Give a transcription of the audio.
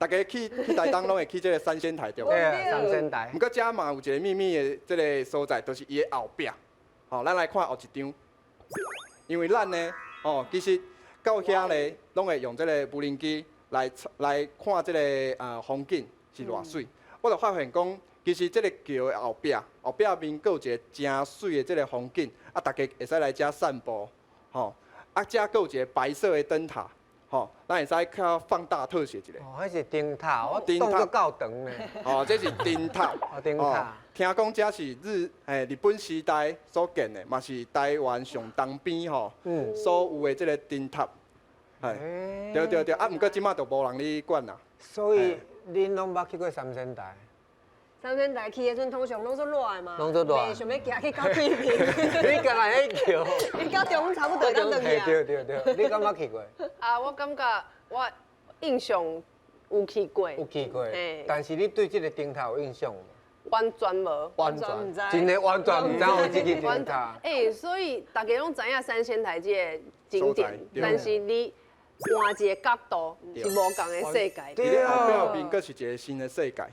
大家去台東攏會去這个三仙台，對無？對啊，三仙台。毋過遮嘛有一个秘密的這个所在，就是伊的後壁。吼，咱來看後一張。因為咱呢，哦，其實到遐咧，攏會用這个無人機來看這个風景是偌媠。我就發現講，其實這个橋的後壁，後壁面閣有一个誠媠的這个風景，啊，大家會使來遮散步，吼，啊，遮閣有一个白色的燈塔，吼，咱會使較放大特寫一下。哦，彼是燈塔，我當做夠長呢。哦，這是燈塔。哦，燈塔。聽講這是日本時代所建的，嘛是台灣上東邊吼，所有的這个燈塔。係，對對對，啊，毋過這馬就無人咧管啦。所以恁攏捌去過三仙台？三仙台去的時陣，通常攏做熱的嘛，攏做熱。袂想欲行去到對面。你敢若彼橋？你到中午差不多當轉去啊。對對對，你敢捌去過？啊，我感覺我印象有去過。有去過，但是你對這个燈塔有印象無？完全無。完全，真的完全毋知有這个燈塔。欸，所以大家攏知影三仙台這个景點，但是你換一个角度是無仝的世界。佇咧後壁面閣是一个新的世界。